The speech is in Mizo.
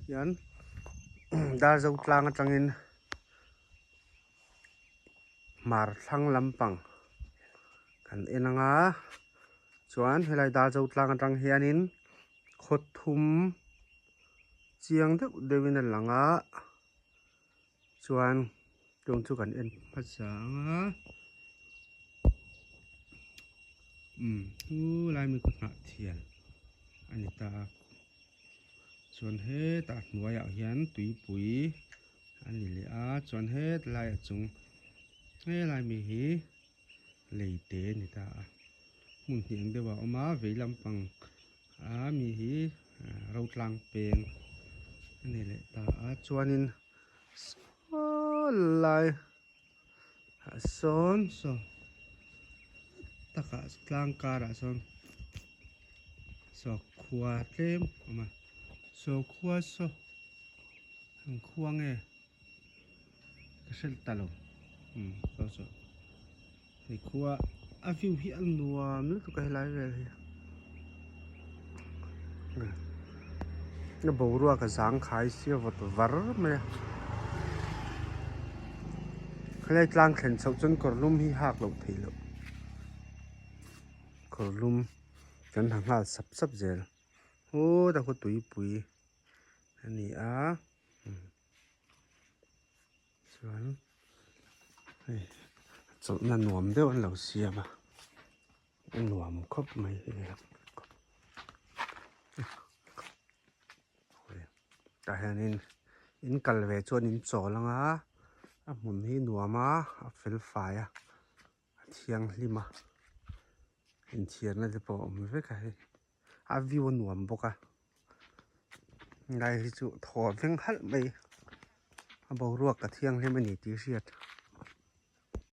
Hian Darzo tlang atangin hmar thlang lampang kan en ang a chuan helai Darzo tlang atang hianin khaw thum chiang deuh deuhin a lang a chuan chung chu kan en hmasa ang a umm chu lai mi khaw hnah thial a ni ta a chuan hetah hnuaiah hian tuipui a ni leh a chuan hetlai a chung helai mi hi lei te a ni ta a hmun hnih ang deuh a awm a vei lampang a mi hi rotlang peng a ni leh ta a chuanin saw lai ah sawn saw takah tlang karah sawn saw khua tlem a awm a saw khua saw ang khua nge ka hre ta lo umm saw saw hei khua a view hi a nuam lutuk a helai vel hi a boruak a zangkhai sia vawt var mai a helai tlang thlen chhoh chuan kawr lum hi hak loh theih loh kawr lum kan ha nghal sap sap zel hawt a khaw tuipui a ni a chuan hei chawlhna nuam deuh an lo siam a a nuam khawp mai hei tah hianin in kal ve chuan in chawl ang a a hmun hi nuam a a fel fai a a thianghlim a inthiarna te pawh a awm vek a hei a view a nuam bawk a helai hi chu thaw a veng halh mai a boruak a thianghlim a ni tih hriat.